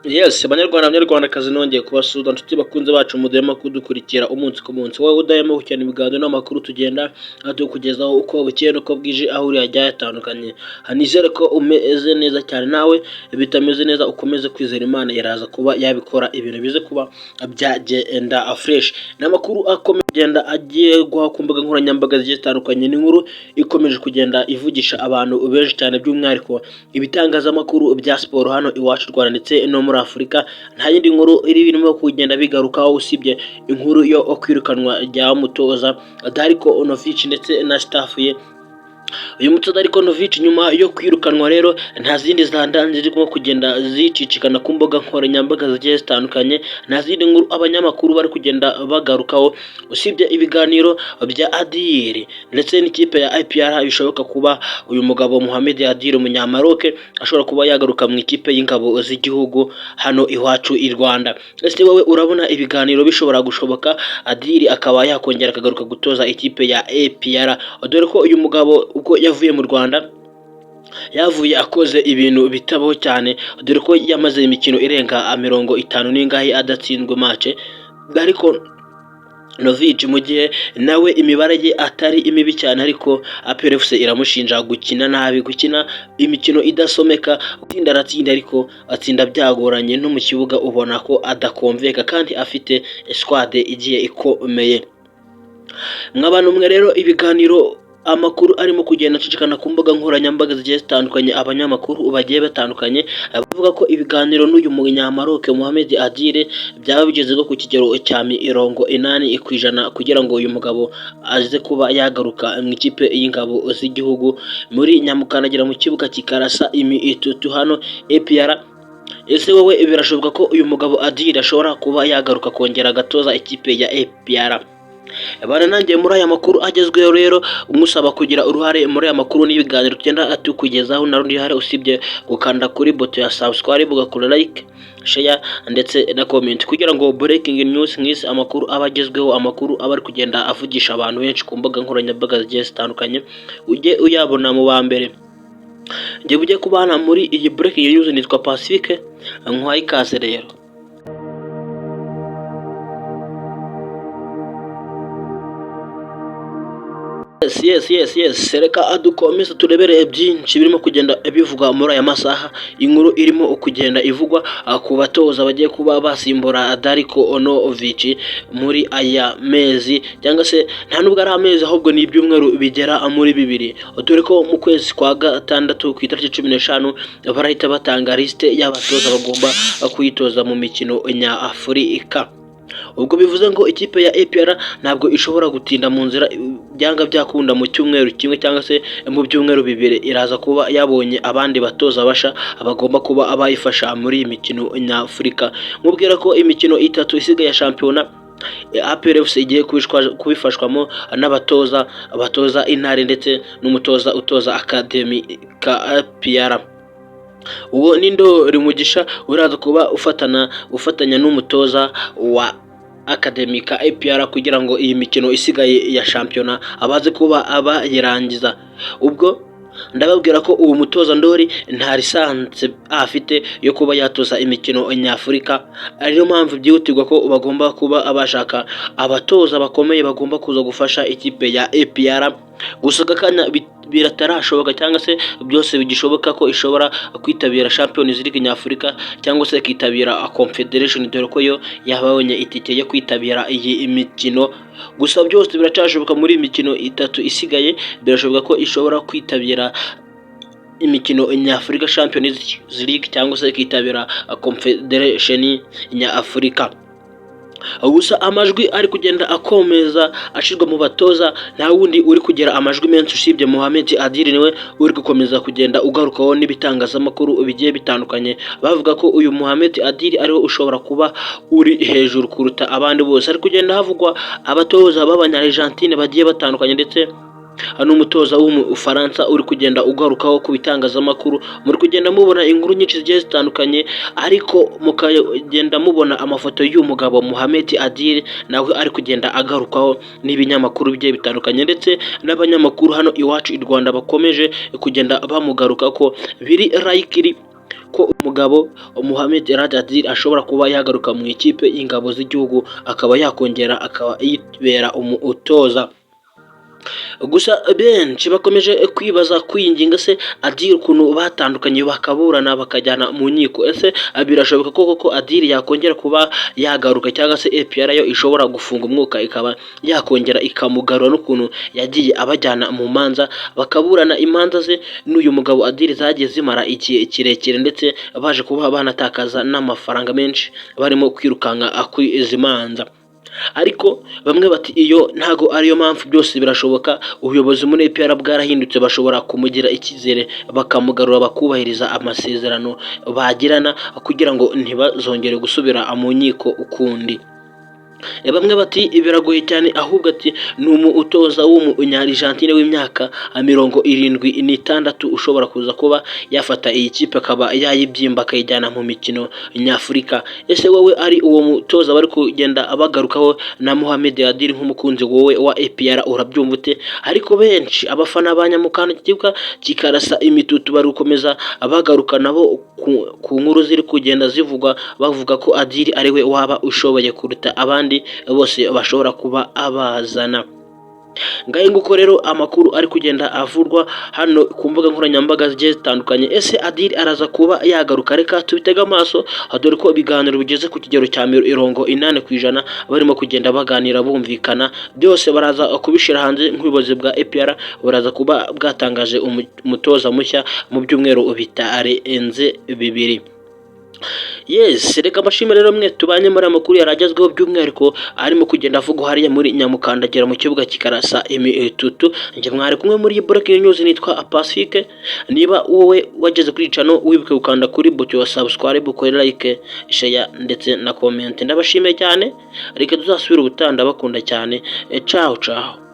Yes, banyarwanda, banyarwandakazi, nongeye kubasuhuza, nshuti bakunze bacu mudahema kudukurikira umunsi ku munsi. Wowe udahema gukurikirana ibiganiro n'amakuru tugenda tukugezaho uko bukeye n'uko bwije, aho uri hagiye hatandukanye. Nizere ko umeze neza cyane, nawe bitameze neza ukomeze kwizera Imana, iraza kuba yabikora, ibintu bize kuba byagenda fresh. Ni amakuru akomeje kugenda agiye guha ku mbuga nkoranyambaga zigiye zitandukanye. Ni inkuru ikomeje kugenda ivugisha abantu benshi cyane, by'umwihariko ibitangazamakuru bya siporo hano iwacu Rwanda ndetse no muri Afurika. Nta yindi nkuru iri birimo kugenda bigarukaho usibye inkuru yo kwirukanwa rya mutoza Darko Novic ndetse na staff ye. Uyu mutoza Darko Novic, nyuma yo kwirukanwa rero, nta zindi zandanze zirimo kugenda zicicikana ku mbuga nkoranyambaga zigiye zitandukanye, nta zindi nkuru abanyamakuru bari kugenda bagarukaho usibye ibiganiro bya Adil ndetse n'ikipe ya APR. Bishoboka kuba uyu mugabo Mohamed Adil, umunyamaroke, ashobora kuba yagaruka mu ikipe y'ingabo z'igihugu hano iwacu i Rwanda. Ese wowe urabona ibiganiro bishobora gushoboka, Adil akaba yakongera akagaruka gutoza ikipe ya APR? Dore ko uyu mugabo ubwo yavuye mu Rwanda yavuye akoze ibintu bitabaho cyane, dore ko yamaze imikino irenga 50 n'ingahe adatsinzwe match ariko Novic, mu gihe nawe imibare ye atari imibi cyane, ariko APR FC iramushinja gukina nabi, gukina imikino idasomeka. Gutsinda aratsinda, ariko atsinda byagoranye, no mu kibuga ubona ko adakomveka kandi afite squad igiye ikomeye. Mw'abantu mwe rero, ibiganiro, amakuru arimo kugenda acicikana ku mbuga nkoranyambaga zigiye zitandukanye, abanyamakuru bagiye batandukanye bavuga ko ibiganiro n'uyu munyamaroke Mohamed Adil byaba bigeze ku kigero cya 80% kugira ngo uyu mugabo aze kuba yagaruka mu ikipe y'ingabo z'igihugu muri Nyamukandagira mu kibuga kikarasa imitutu hano APR. Ese wowe birashoboka ko uyu mugabo Adil ashobora kuba yagaruka kongera agatoza ikipe ya APR? Bana nanjye muri aya makuru agezweho rero, umusaba kugira uruhare muri aya makuru n'ibiganiro tugenda tukugezaho, na rundi ruhare usibye gukanda kuri buto ya subscribe, ugakora like, share ndetse na comment, kugira ngo breaking news nk'izi, amakuru aba agezweho, amakuru aba ari kugenda avugisha abantu benshi ku mbuga nkoranyambaga zigiye zitandukanye, ujye uyabona mu ba mbere. Njye ujye kubana muri iyi breaking news nitwa Pacifique, nkwaye ikaze rero. Yes, reka dukomeze turebere byinshi birimo kugenda bivugwa muri aya masaha. Inkuru irimo kugenda ivugwa ku batoza bagiye kuba basimbura Darko Novic muri aya mezi, cyangwa se nta nubwo ari amezi, ahubwo ni ibyumweru bigera muri 2, dore ko mu kwezi kwa gatandatu ku itariki 15 barahita batanga liste y'abatoza bagomba kuyitoza mu mikino nyafurika. Ubwo bivuze ngo ikipe ya APR ntabwo ishobora gutinda mu nzira. Byanga byakunda, mu cyumweru kimwe cyangwa se mu byumweru 2 iraza kuba yabonye abandi batoza basha bagomba kuba abayifasha muri iyi mikino nyafurika. Mubwira ko imikino itatu isigaye ya shampiyona APR FC igiye kubifashwamo n'abatoza batoza Intare ndetse n'umutoza utoza academy ka APR. Uwo ni Ndori Mugisha, uraza kuba ufatanya n'umutoza wa academy ka APR kugira ngo iyi mikino isigaye ya shampiyona abaze kuba abayirangiza. Ubwo ndababwira ko uwo mutoza Ndori nta licence afite yo kuba yatoza imikino nyafurika, ariyo mpamvu byihutirwa ko bagomba kuba bashaka abatoza bakomeye bagomba kuza gufasha ikipe ya APR. Gusa aka kanya biratarashoboka, cyangwa se byose bigishoboka ko ishobora kwitabira Champions League nyafurika cyangwa se ikitabira Confederation, dore ko yo yabonye itike yo kwitabira iyi mikino. Gusa byose biracyashoboka, muri iyi mikino itatu isigaye birashoboka ko ishobora kwitabira imikino nyafurika, Champions League, cyangwa se ikitabira Confederation nyafurika. Gusa amajwi ari kugenda akomeza ashyirwa mu batoza, nta wundi uri kugira amajwi menshi usibye Mohamed Adil, niwe uri gukomeza kugenda ugarukaho n'ibitangazamakuru bigiye bitandukanye, bavuga ko uyu Mohamed Adil ariwe ushobora kuba uri hejuru kuruta abandi bose. Ari kugenda havugwa abatoza b'abanya-Argentine bagiye batandukanye ndetse n'umutoza w'Umufaransa uri kugenda ugarukaho ku bitangazamakuru. Muri kugenda mubona inkuru nyinshi zigiye zitandukanye, ariko mukagenda mubona amafoto y'uyu mugabo Mohamed Adil, nawe ari kugenda agarukaho n'ibinyamakuru bigiye bitandukanye ndetse n'abanyamakuru hano iwacu i Rwanda bakomeje kugenda bamugaruka ko biri likely. ko umugabo Mohamed Erradi Adil ashobora kuba yagaruka mu ikipe y'ingabo z'igihugu, akaba yakongera akaba yibera umutoza. Gusa benshi bakomeje kwibaza kwiyinginga: se Adil, ukuntu batandukanye, bakaburana, bakajyana mu nkiko, ese birashoboka ko koko Adil yakongera kuba yagaruka, cyangwa se APR yo ishobora gufunga umwuka ikaba yakongera ikamugarura, n'ukuntu yagiye abajyana mu manza, bakaburana imanza ze n'uyu mugabo Adil zagiye zimara igihe kirekire, ndetse baje kuba banatakaza n'amafaranga menshi barimo kwirukanka kuri izi manza? Ariko bamwe bati iyo ntago ariyo mpamvu, byose birashoboka, ubuyobozi muri APR bwarahindutse, bashobora kumugira icyizere bakamugarura, bakubahiriza amasezerano bagirana kugira ngo ntibazongere gusubira mu nkiko ukundi. Bamwe bati biragoye cyane ahubwo, ati ni umutoza w'umunya-Argentine w'imyaka 76 ushobora kuza kuba yafata iyi kipe akaba yayibyimba, akayijyana mu mikino nyafurika. Ese wowe, ari uwo mutoza bari kugenda bagarukaho na Mohamed Adil, nk'umukunzi wowe wa APR, urabyumva ute? Ariko benshi, abafana ba Nyamukanda kibuga kikarasa imitutu, bari gukomeza bagaruka nabo ku nkuru ziri kugenda zivugwa, bavuga ko Adil ari we waba ushoboye kuruta abandi bose bashobora kuba abazana. Ngahe nguko rero amakuru ari kugenda avurwa hano ku mbuga nkoranyambaga zigiye zitandukanye. Ese Adil araza kuba yagaruka? Reka tubitege amaso, dore ko ibiganiro bigeze ku kigero cya 80%. Barimo kugenda baganira, bumvikana, byose baraza kubishyira hanze. Nk'ubuyobozi bwa APR buraza kuba bwatangaje umutoza mushya mu byumweru bitarenze 2. Yes, reka mbashimire rero mwe tubanye muri amakuru yari agezweho, by'umwihariko arimo kugenda avugwa hariya muri Nyamukandagira mu kibuga kikarasa imitutu. Njye mwari kumwe muri Breaking News nitwa Pacifique. Niba wowe wageze kuri channel, wibuke gukanda kuri buto ya subscribe, ukore like, share ndetse na comment. Ndabashimiye cyane, reka tuzasubire ubutaha. Ndabakunda cyane, ciao ciao.